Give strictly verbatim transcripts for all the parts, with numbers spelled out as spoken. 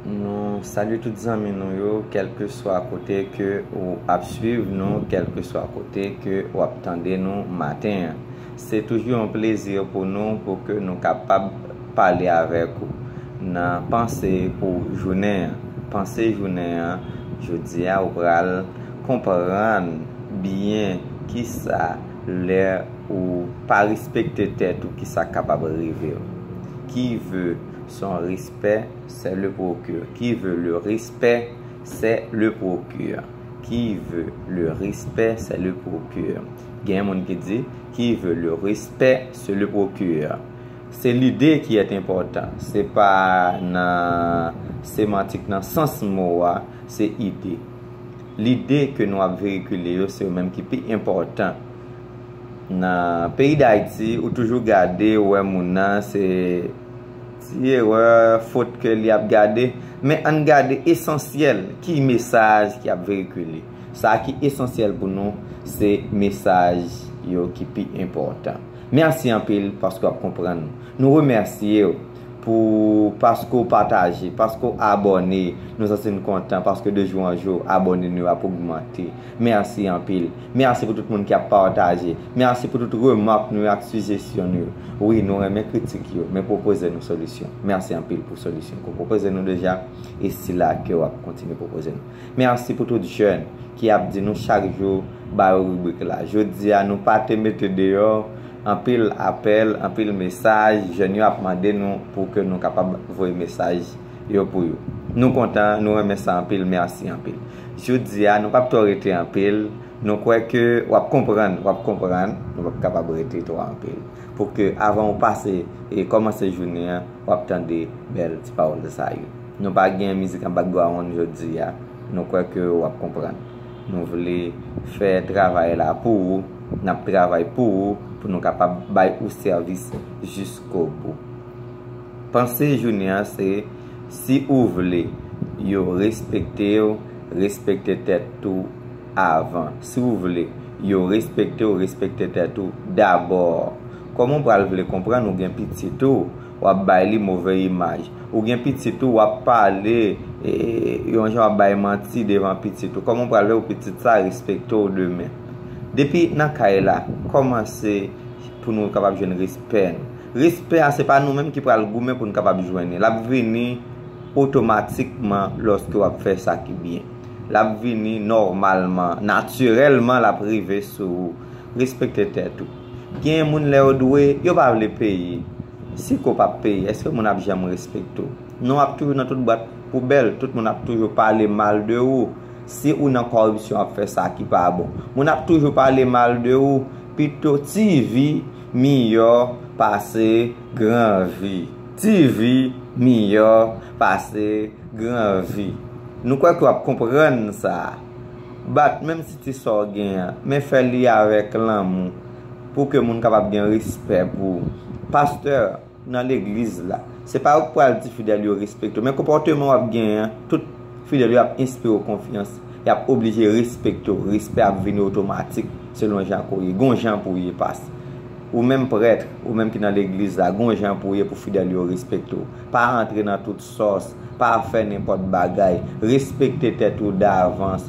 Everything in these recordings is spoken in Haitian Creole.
Nou salye tout zanmi nou yo, kèlkeswa kote ke ou ap swiv nou, kèlkeswa kote ke w ap tande nou maten an. Se toujou yon plezi pou nou, pou ke nou kapab pale avèk ou nan panse pou jounen an. Panse jounen an, jodi a, ou pral konprann byen kisa lè ou pa respekte tèt ou, kisa k kapab rive w. Qui veut son respect, c'est le procure. Qui veut le respect, c'est le procure. Qui veut le respect, c'est le procure. Gen moun ki di, qui veut le respect, c'est le procure. Se lide ki est enpòtan. Se pa nan semantik, nan sans mo a, se ide. Lide ke nou ap veyikile yo, se yo menm ki pi enpòtan. Nan peyi Dayiti, ou toujou gade, ou wè moun nan, se ti erè, fot ke li ap gade. Men ann gade esansyèl, ki mesaj ki ap veyikile. Sa ki esansyèl pou nou, se mesaj yo ki pi enpòtan. Mèsi anpil paske w ap konprann nou. Nou remèsye w pou, paske w pataje, paske w abòne. Nou santi n kontan paske de jou an jou, abòne nou ap ogmante. Mèsi anpil. Mèsi pou tout moun ki ap pataje. Mèsi pou tout remak nou yo ak sijesyon nou yo. Wi, nou renmen kritik yo, men pwopoze nou solisyon. Mèsi anpil pou solisyon ke w pwopoze nou deja e sila ke w ap kontinye pwopoze nou. Mèsi pou tout jèn ki ap di nou chak jou, ba yo ribrik la. Jodi a, nou pa te mete deyò anpil apèl, anpil mesaj, jèn yo ap mande nou pou ke nou kapab voye mesaj yo pou yo. Nou kontan, nou renmen sa anpil, mèsi anpil. Jodi a, nou p ap twò rete anpil, nou kwè ke w ap konprann, w ap konprann, nou p ap kapab rete twò anpil. Pou ke avan ou pase e kòmanse jounen an, w ap tande bèl ti pawòl sa yo. Nou pa gen mizik an background jodi a, nou kwè ke w ap konprann. Nou vle fè travay la pou ou, n ap travay pou ou, pou nou kapab bay ou sèvis jiskobou. Panse jounen an se, si ou vle yo respekte w, respekte tèt ou avan. Si ou vle yo respekte w, respekte tèt ou dabò. Kòman w pral vle konprann ou gen pitit ou, w ap bay li move imaj? Ou gen pitit ou, w ap pale, e, yon jan w ap bay manti devan pitit ou. Kòman w pral fè pou pitit sa respekte w demen? Depi nan kay la, kòmanse pou nou kapab jwenn respè nou. Respè a, se pa nou menm ki pral goumen pou n kapab jwenn li. L ap vini otomatikman lòske w ap fè sa ki byen. L ap vini nòmalman, natirèlman, l ap rive sou ou. Respekte tèt ou. Gen moun lè yo dwe, yo pa vle peye. Si ke w p ap peye, èske moun ap janm respekte w? Non, w ap toujou nan tout bwat poubèl, tout moun ap toujou pale mal de ou. Si ou nan kòripsyon, w ap fè sa ki pa bon. Moun ap toujou pale mal de ou, pito ti vi miyò pase gran vi. Ti vi miyò pase gran vi. Nou kwè ke w ap konprann sa. Bat, menm si ti sa w gen an, men fè li avèk lanmou, pou ke moun kapab gen respè pou ou. Pastè nan legliz la, se pa ou k pral di fidèl yo respekte w, men konpòteman w ap genyen an, tout fidèl yo ap enspire w konfyans, y ap oblije respekte w. Respè ap vini otomatik selon jan ke w ye. Gon jan pou w ye, pas. Ou menm prèt, ou menm ki nan legliz la, gon jan pou w ye pou fidèl yo respekte w. Pa antre nan tout sòs, pa fè nenpòt bagay. Respekte tèt ou davans.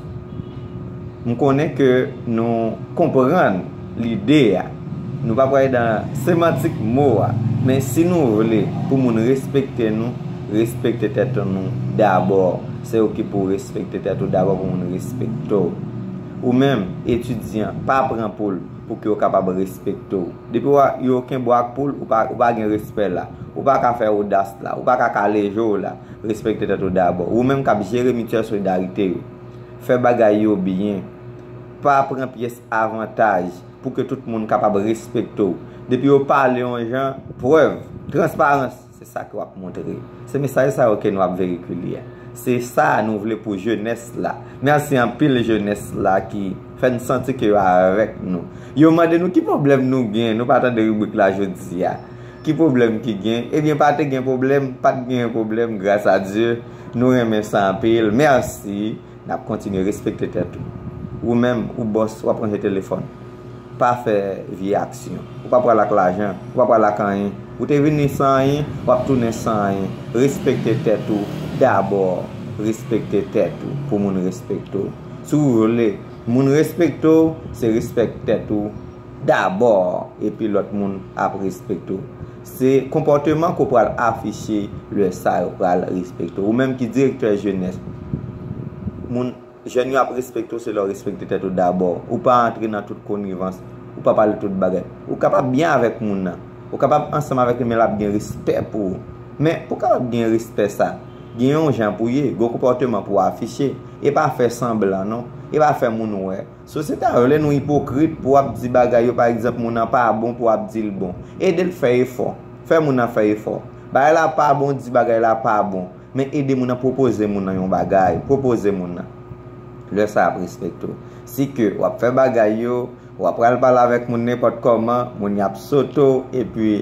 M konnen ke nou konprann lide a. Nou pa pral nan semantik mo a. Men si nou vle pou moun respekte nou, respekte tèt nou dabò. Se ou ki pou respekte tèt ou dabò pou moun respekte w. Ou menm, etidyan, pa pran poul pou ke yo kapab respekte w. Depi w a, yo kenbe w ak poul, ou pa, ou pa gen respè la. Ou pa ka fè odas la. Ou pa ka kale je w la. Respekte tèt ou dabò. Ou menm k ap jere mityèl solidarite yo, fè bagay yo byen. Pa pran pyès avantaj pou ke tout moun kapab respekte w. Depi yo pale yon jan, prèv, transparans, se sa ke w ap montre. Se mesaj sa yo ke nou ap veyikile a. Se sa nou vle pou jenès la. Mèsi anpil jenès la ki fè n santi ke yo avèk nou. Yo mande nou ki pwoblèm nou gen, nou pa tande ribrik la jodi a. Ki pwoblèm ki gen? Ebyen, pa te gen pwoblèm, pa t gen pwoblèm, gras a Dye. Nou renmen sa anpil. Mèsi. N ap kontinye respekte tèt ou. Ou menm, ou bòs, w ap ranje telefòn. Pa fè vye aksyon. Ou pa pral ak lajan, ou pa pral ak anyen. Ou te vini san anyen, w ap tounen san anyen. Respekte tèt ou Dabò, respekte tèt ou pou moun respekte w. Si w vle moun respekte w, se respekte tèt ou dabò, epi lòt moun ap respekte w. Se konpòteman ke w pral afiche lè sa yo pral respekte w. Ou menm ki direktè jenès, moun, jèn yo ap respekte w, se lè w respekte tèt ou dabò. Ou pa antre nan tout konivans, ou pa pale tout bagay. Ou kapab byen avèk moun nan, ou kapab ansanm avèk li, men l ap gen respè pou ou. Men pou w kapab gen respè sa, gen yon jan pou w ye, gen yon konpòteman pou w afiche. E pa fè sanblan non, e pa fè moun wè. Sosyete a vle nou ipokrit pou w ap di bagay yo, pa egzanp, moun nan pa bon pou w ap di l bon. Ede l fè efò. Fè moun nan fè efò. Bagay la pa bon, di bagay la pa bon. Men ede moun nan, pwopoze moun nan yon bagay. Pwopoze moun nan. Lè sa ap respekte w. Si ke w ap fè bagay yo, w ap pral pale avèk moun nenpòt kòman, moun y ap sote w, epi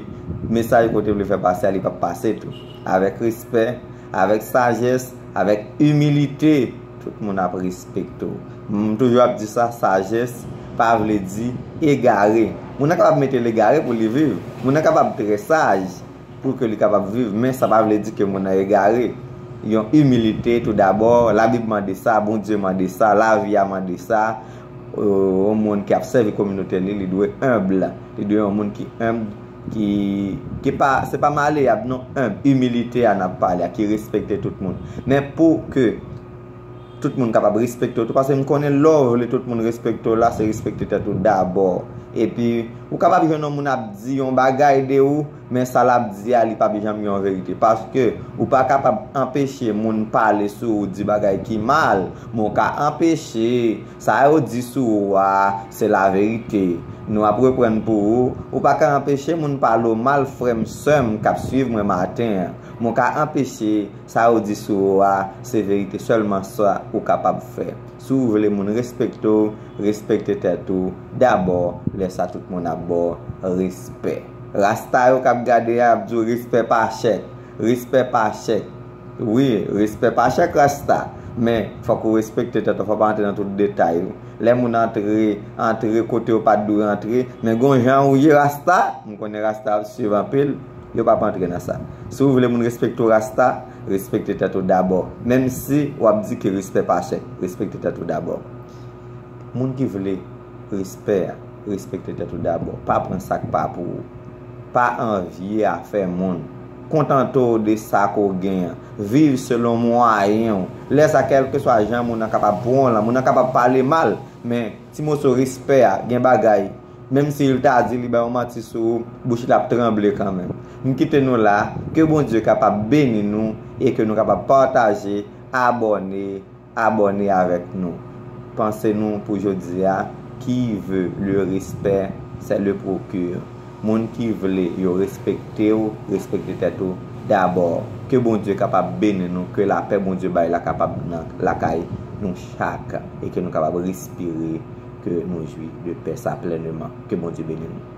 mesaj ke w te vle fè pase a, li p ap pase tou. Avèk respè, avèk sajès, avèk imilite, tout moun ap respekte w. M toujou ap di sa, sajès pa vle di egare. Moun nan kapab mete l egare pou li viv. Moun nan kapab trè saj pou ke li kapab viv, men sa pa vle di ke moun nan egare. Yon imilite tou dabò, Labib mande sa, Bondye mande sa, lavi a mande sa. Yon moun ki ap sèvi kominote li, li dwe enb. Li dwe yon moun ki enb, ki, ki pa, se pa maleyab non, enb, imilite a n ap pale a, ki respekte tout moun. Men pou ke tout moun kapab respekte w tou, paske m konnen lè w vle tout moun respekte w la, se respekte tèt ou dabò. Epi, ou kapab jwenn yon moun ap di yon bagay de ou, men sa l ap di a, li p ap janm yon verite. Paske ou pa kapab anpeche moun pale sou ou, di bagay ki mal, men w ka anpeche sa yo di sou ou a, se laverite. Nou ap reprann pou ou. Ou pa ka anpeche moun pale w mal, frè m, sè m k ap swiv mwen maten an. Men w ka anpeche sa yo di sou ou a, se verite sèlman sa ou kapab fè. Si w vle moun respekte w, respekte tèt ou dabò, lè sa tout moun ap ba w respè. Rasta yo k ap gade a ap di w respè pa chèk, respè pa chèk. Wi, respè pa chèk rasta, men fòk ou respekte tèt ou, fò w pa antre nan tout detay. Lè moun antre, antre kote yo pa t dwe antre, men gon jan ou ye rasta, m konnen rasta ap swiv anpil, yo p ap antre nan sa. Si w vle moun respekte w rasta, respekte tèt ou dabò. Menm si w ap di ke respè pa chèk, respekte tèt ou dabò. Moun ki vle respè a, respekte tèt ou dabò. Pa pran sa k pa pou ou. Pa anvye afè moun. Kontante w de sa ke w gen an. Viv selon mwayen w. Lè sa, kèlkeswa jan moun nan kapab pran w lan, moun nan kapab pale mal, men ti moso respè a, gen bagay. Menm si l ta di li bay yon manti sou ou, bouch li ap tranble kanmenm. M kite nou la, ke Bondye kapab beni nou e ke nou kapab pataje, abòne, abòne avèk nou. Panse nou pou jodi a, qui veut le respect, c'est le procure. Moun ki vle yo respekte w, respekte tèt ou dabò. Ke Bondye kapab beni nou, ke lapè Bondye bay la kapab nan lakay nou chak, e ke nou kapab respire, ke nou jwi de pè sa plèneman. Ke Bondye beni nou.